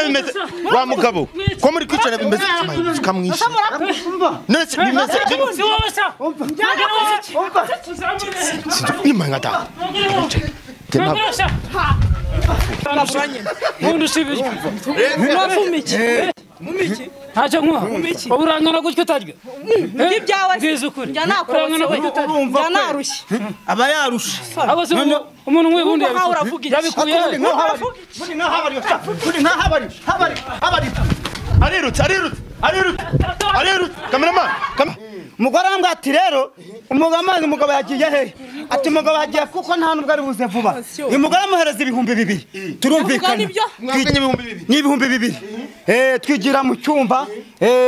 bimeze wa mugabo ko muri kwicara bimeze kamwisha nese bimeze imangata ntacyo nkuha urangana gutyo utarya n'ibyawe njya urumva narushye aba yarushe umuntu nk'uyu yabikuye arirutse arirutse arirutse arirutse cameraman. Umugore arambwira ati rero umugabo yagiye he? Ati umugabo yagiye kuko nta nubwo ari buze vuba. Uyu mugore amuhereza 2000 turumvikana. Ni 2000. Twigira mu cyumba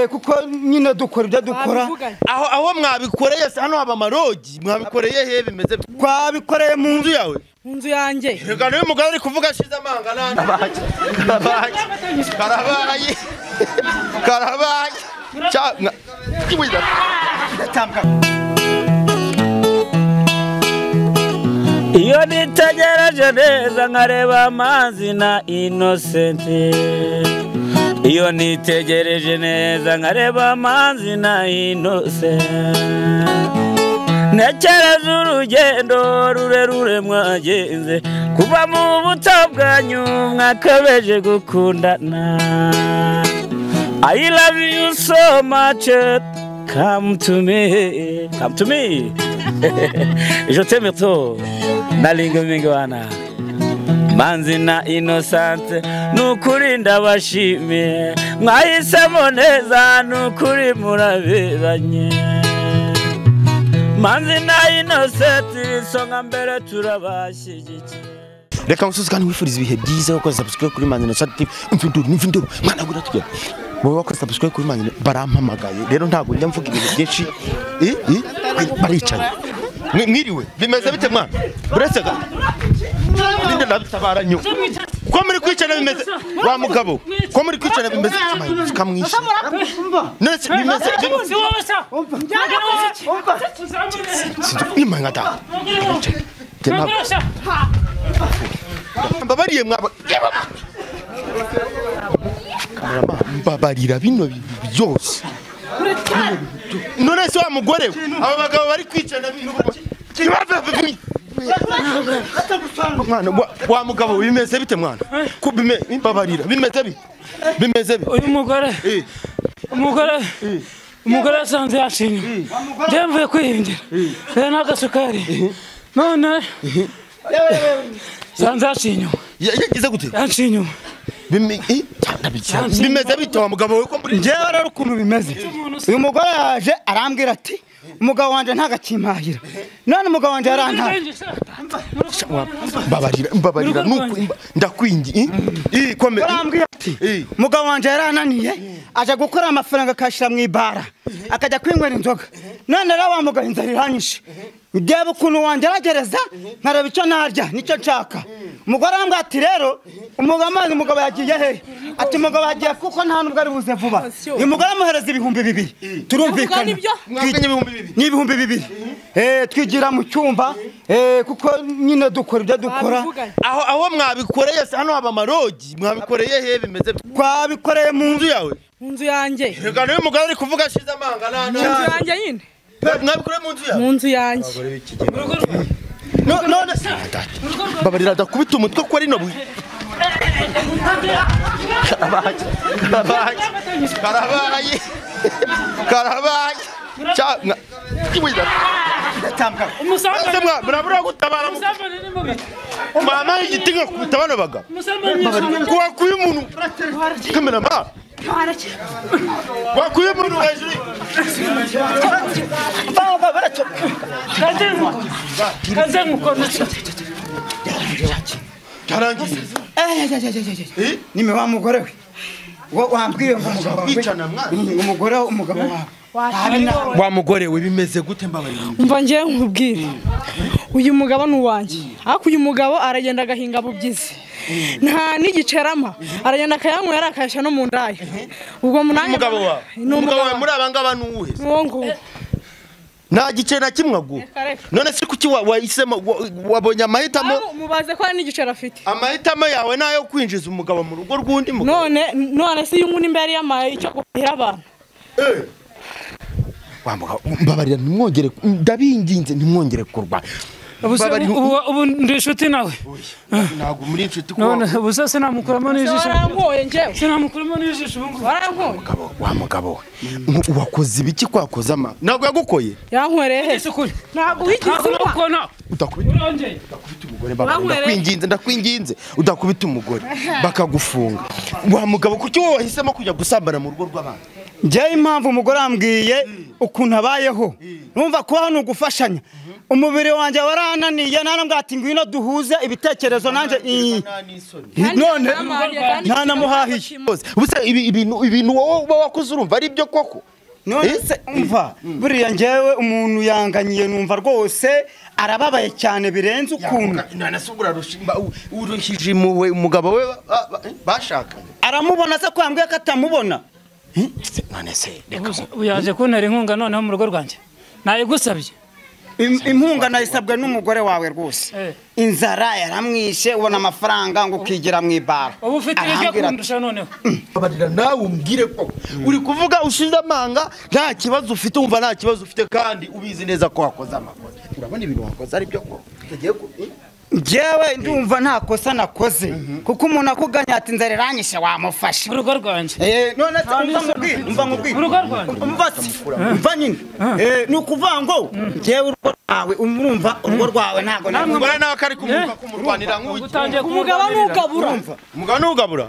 kuko nyine dukora ibyo dukora. Aho mwabikoreye hano haba amarogi mwabikoreye he bimeze? Twabikoreye mu nzu yawe. Mu nzu yanjye. Reka n'uyu mugore ari kuvuga ashize amanga nandi. Karabaye. Karabaye. Iyo nitegereje neza nkareba amazi na Innocent. Iyo nitegereje neza nkareba amazi na Innocent. Ntekereza urugendo rurerure mwagenze kuva mu buto bwanyu mwakabeje gukundana. I love you so much, come to me, come to me. Je t'aime trop, nalinga mingwana. Manzi na Innocent, nukuri ndabashimiye, mwahisemo neza nukuri muraberanye. Manzi na Innocent, isonga mbere turabashyigikiye. Reka musuzi kandi wifuriza ibihe byiza wakoze subscribe kuri Manzi na Innocent TV. Imfinduru n'imfinduru mwana gura tugera. Wowe wakoze subscribe kuri Manzi barampamagaye rero ntabwo njya mvuga ibintu byinshi. Baricaye. Mwiriwe bimeze bite mwana? Buretse ga. Ninde ndabitabara nyo. Ko muri kwicara bimeze wa mugabo ko muri kwicara bimeze kamwisha. Nese bimeze imangata. Mbabariye mwaba mbabarira bino byose. None se wa mugore aba bagabo bari kwicana mwana wa mugabo bimeze bite mwana? Kubime mbabarira bimeze bite? Bimeze bite? Uyu mugore umugore asanze yashinye. Njye kwihingira. Rero n'agasukari. None sanze yashinye. Yagize gute? Yanshinye. Bimeze bite wa mugabo we ko muri njyewe rero ukuntu bimeze. Uyu mugore yaje arambwira ati umugabo wanje ntagakimpahira. None umugabo wanje yarantaye. Mbabarira mbabarira nuko ndakwingi kome arambwira ati umugabo wanje yarananiye aje gukora amafaranga akashira mu ibara akajya kwinywera inzoga. None rero wa mugabo inzara iranyishe. Ndeba ukuntu wanje aragereza nkareba icyo narya nicyo nshaka. Umugore arambwira ati rero umugabo yagiye he? Ati umugabo yagiye kuko nta nubwo ari buze vuba. Uyu mugore amuhereza 2000 turumvikana. Ni 2000. Twigira mu cyumba kuko nyine dukora ibyo dukora. Aho mwabikoreye hano haba amarogi mwabikoreye he bimeze? Twabikoreye mu nzu yawe. Mu nzu yanjye. Reka n'uyu mugore ari kuvuga ashize amanga nandi. Mu nzu yanjye nyine. Mwabikoreye mu nzu yawe? Mu nzu yanjye. None babarira dakubita umutwe ko ari no Karabaye karabaye karabaye murabura gutabara mama igiti nkakubita bano bagabo wakuye umuntu cameraman wakuye umuntu hejuru Nime wa mugore we wambwiye ngo umugabo umugore umugabo wawe wa mugore we bimeze gute mbabarira? Umva ngiye nkubwire uyu mugabo ni uwanjye ariko uyu mugabo aragenda agahinga bubyizi nta n'igicerama aragenda akayanywera akayasha no mu ndaya. Ubwo munange umugabo wawe umugabo wawe muri abangaba nuwuhe? Nuwo nguwo. Nta giceri na kimwe aguha. None se kuki wahisemo, wabonye amahitamo? Mubaze ko hari n'igiceri afite. Amahitamo yawe ni ayo kwinjiza umugabo mu rugo rw'undi mugabo. None se iyo umuntu imbere yamaye icyo guhira abantu. Wa mugabo, mbabarira ntimwongere, ndabinginze ntimwongere kurwana. Ubu ndi inshuti nawe. Ntabwo muri inshuti kuko none ubu se sinamukuramo n'ijisho. Warankoye njyewe. Sinamukuramo n'ijisho ubu ngubu. Warankoye. Wa mugabo wakoze ibiki kwakoze ama? Ntabwo yagukoye? Yankwereye he? Ntabwo wigeze uba. Udakubita umugore baba, ndakwinginze, ndakwinginze udakubita umugore bakagufunga. Wa mugabo, kuki wowe wahisemo kujya gusambana mu rugo rw'abantu? Njyewe impamvu umugore ambwiye ukuntu abayeho, numva kubaho ni ugufashanya. Umubiri wanjye warananiye, narambwira ati ngwino duhuze ibitekerezo nanjye none ntanamuhahiye. Ubuse ibintu wowe uba wakoze urumva ari byo koko? None se umva, buriya njyewe umuntu yanganyiye numva rwose arababaye cyane birenze ukuntu. None se urushije impuhwe umugabo we bashakanye? Aramubona se ko yambwiye ko atamubona? None se reka uyaje kuntera inkunga noneho mu rugo rwanjye nayigusabye. Inkunga nayisabwe n'umugore wawe rwose. Inzara yaramwishe, ubona amafaranga ngo ukigira mu ibara. Ubu ufite ibyo kundusha noneho. Babarira nawe umbwire ko uri kuvuga ushize amanga, nta kibazo ufite, umva nta kibazo ufite kandi ubizi neza ko wakoze amakosa. Urabona ibintu wakoze ari byo ko tugiye ku Njyewe ndumva nta kosa nakoze, kuko umuntu akuganya ati inzara iranyishe wamufasha. Mu rugo rwanjye. None se umva nkubwire. Mu rugo rwanjye. Umva se, umva nyine. Ni ukuvuga ngo njyewe urugo rwawe, urumva urugo rwawe ntago Umugore nawe akari kumuka kumurwanira nk'uki. Umugabo nugabura. Umugabo nugabura.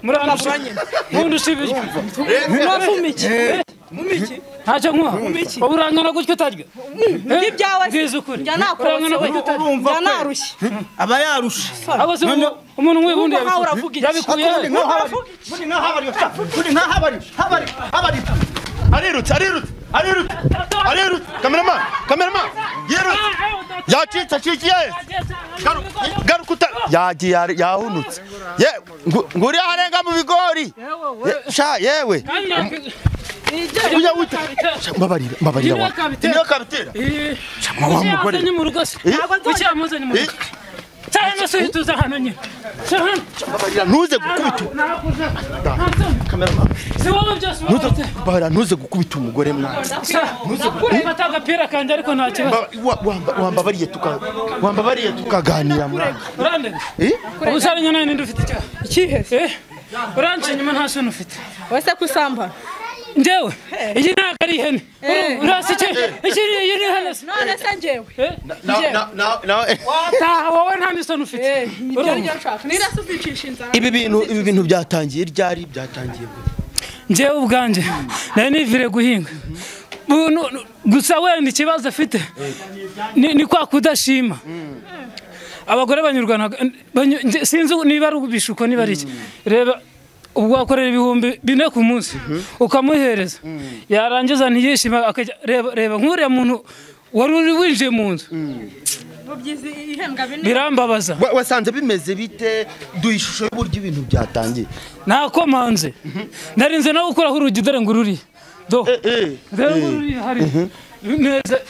Mundusha ibiryo. Mumiki. Mumiki. Ntacyo nkuha. Ubu urangana gutyo utarya. Ibyawe. Bwiza ukuri. Njya nakorose we. Njya narushye. Aba yarushe. Abo se umuntu nk'uyu yabikuye. Arirutse, arirutse, arirutse, arirutse. Cameraman, cameraman. Yirutse. Yacitse, acikiye. Garuka uta yagiye yahunutse. Ye nguri arenga mu bigori. Sha yewe. Uya uta. Mbabarira, mbabarira wa. Niyo kabitera. Chama wa mugore. Kuki yamuzanye mu rugo? Cyane se tuza hano nyine. Mbabarira ntuze gukubita. Cameraman. Si wowe byose mbabarira ntuze gukubita umugore mwana. Ntuze gufata agapira kanjye ariko nta kibazo. Wambabariye tukaganira mwana. Urandega. Ubu sari nyine ninde ufite icyaha? Ikihe se? Urance nyuma nta soni ufite. Wese kusamba. Njyewe iyi ntabwo ari ihene. Urasi iki? Iki iyi ni ihene. None se njyewe. Wataha wowe nta n'isoni ufite. Nibyo ryo nshaka. Nira se uzicisha inzara. Ibi bintu byatangiye ryari, byatangiye gute? Njyewe ubwanjye nari nivire guhinga. Gusa wenda ikibazo afite ni kwa kudashima. Abagore banyurwa sinzi niba ari ubishuko niba ari iki. Reba ubwo wakorera 4000 ku munsi ukamuhereza, yarangiza ntiyishima akajya. Reba nk'uriya muntu wari uri winjiye mu nzu birambabaza. Wasanze bimeze bite? Duha ishusho y'uburyo ibintu byatangiye. Nakomanze narinze no gukuraho urugi, dore ngo ururi do dore ngo ururi hari neza,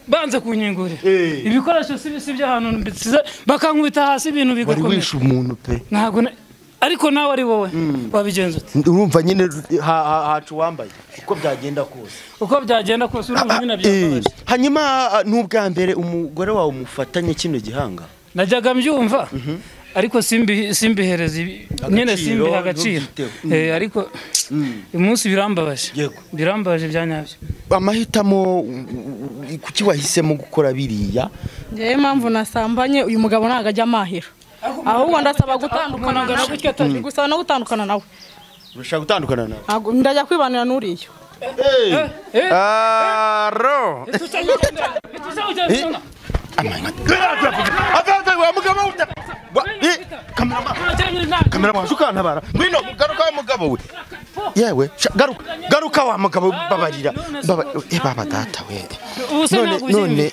banze kunyingurira ibikoresho si by'ahantu mbisize, bakankubita hasi ibintu bigakomera. Wari wishe umuntu pe. Ntabwo ariko nawe ari wowe wabigenza ute? Urumva nyine hacu wambaye uko byagenda kose. Uko byagenda kose urumva nyine byambabaje. Hanyuma n'ubwa mbere umugore wawe umufatanye kino gihanga? Najyaga mbyumva ariko simbihereza nyine, simbiha agaciro. Ariko umunsi birambabaje. Birambabaje byanyabyo. Amahitamo kuki wahisemo gukora biriya? Njyewe impamvu nasambanye uyu mugabo ntago ajya amahira. Ahubwo ndasaba gutandukana nawe. Gusaba no gutandukana nawe. Urashaka gutandukana nawe? Ntabwo ndajya kwibanira n'uriya. Aro. Cameraman, ukantabara. Ngwino garuka wa mugabo we. Yewe, garuka wa mugabo babarira. Baba data we.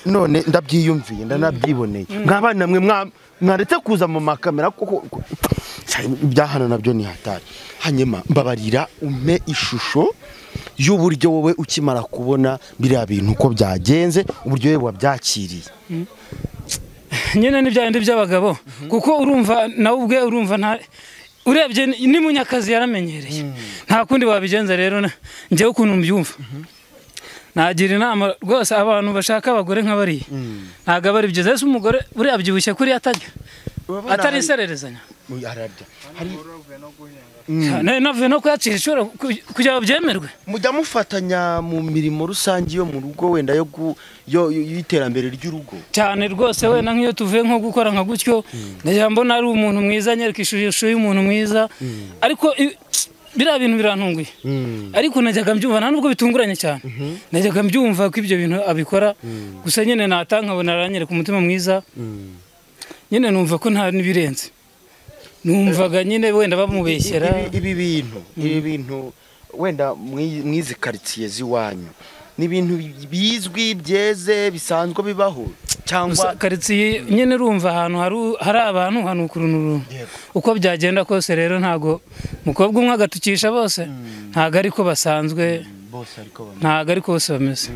None ndabyiyumviye, ndanabyiboneye. Mwabana mwe mwaretse kuza mu makamera kuko ibyahano nabyo ni hatari. Hanyuma mbabarira umpe ishusho y'uburyo wowe ukimara kubona biriya bintu uko byagenze, uburyo wowe wabyakiriye. Nyine ni bya bindi by'abagabo, kuko urumva nawe ubwe urumva nta urebye ni Munyakazi yaramenyereye, nta kundi wabigenza. Rero njyewe ukuntu mbyumva, nagira inama rwose abantu bashaka abagore nk'abariya, ntabwo aba ari byiza. Ese umugore buriya abyibushye kuriya atarya, atarisererezanya, navuye no kuyacira ishobora kugira ngo byemerwe. Mujya mufatanya mu mirimo rusange yo mu rugo, wenda yo y'iterambere ry'urugo? Cyane rwose, wenda nk'iyo tuvuye nko gukora nka gutyo, ndagira mbona ari umuntu mwiza, anyereka ishusho y'umuntu mwiza, ariko biriya bintu birantunguye. Ariko najyaga mbyumva, nta nubwo bitunguranye cyane, najyaga mbyumva ko ibyo bintu abikora, gusa nyine natanga nkabona aranyereka umutima mwiza, nyine numva ko nta n'ibirenze. Numvaga nyine wenda bamubeshyera. Ibi bintu wenda mwizi quartier ziwanyu ni ibintu bizwi byeze bisanzwe bibaho cyangwa? Quartier nyine urumva ahantu hari abantu hanukurunuru uko byagenda kose. Rero ntago mukobwa umwe agatukisha bose, ntago ariko basanzwe bose, ariko ntago ariko bose bameze.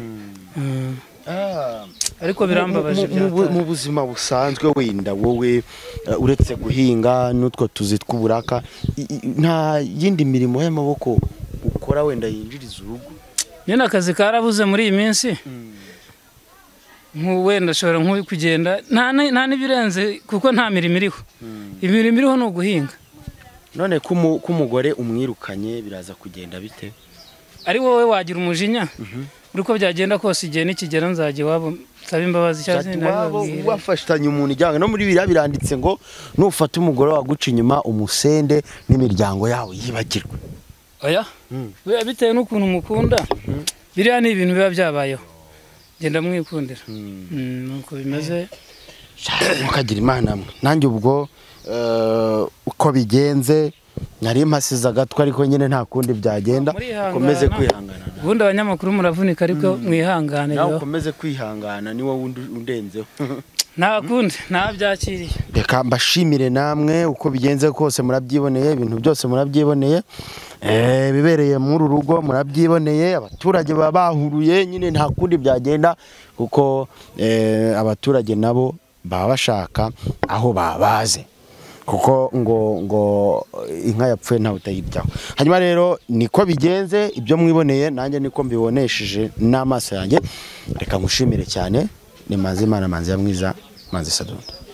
Ariko birambabaje. Mu buzima busanzwe wenda wowe uretse guhinga n'utwo tuzi tw'uburaka, nta yindi mirimo y'amaboko ukora wenda yinjiriza urugo? Nyine akazi karabuze muri iyi minsi, wenda ashobora nko kugenda nta n'ibirenze, kuko nta mirimo iriho. Imirimo iriho ni uguhinga. None ko umugore umwirukanye biraza kugenda bite? Ari wowe wagira umujinya, uko byagenda kose igihe nikigera nzajya iwabo nsaba imbabazi cyangwa wafashitanye umuntu ijyanga. No muri biriya biranditse ngo nufata umugore waguca inyuma umusende n'imiryango yawe yibagirwe. Oya, bitewe n'ukuntu mukunda, biriya ni ibintu biba byabayeho, ngenda mwikundira nuko bimeze. Mukagira Imana mwe. Nanjye ubwo uko bigenze nari mpasize agatwe, ariko nyine nta kundi byagenda, ukomeze kwihangana. Ubundi abanyamakuru muravunika, ariko mwihangane. Nawe ukomeze kwihangana, ni wowe undenzeho. Nta kundi ntabyakiriye. Reka mbashimire namwe, uko bigenze kose murabyiboneye, ibintu byose murabyiboneye, bibereye muri uru rugo murabyiboneye, abaturage baba bahuruye nyine nta kundi byagenda, kuko abaturage nabo baba bashaka aho babaze, kuko ngo inka yapfuye ntawe utayiryaho. Hanyuma rero niko bigenze, ibyo mwiboneye nanjye niko mbibonesheje n'amaso yanjye. Reka mushimire cyane, ni Manzi Imana, Manzi ya mwiza, Manzi Sadunda.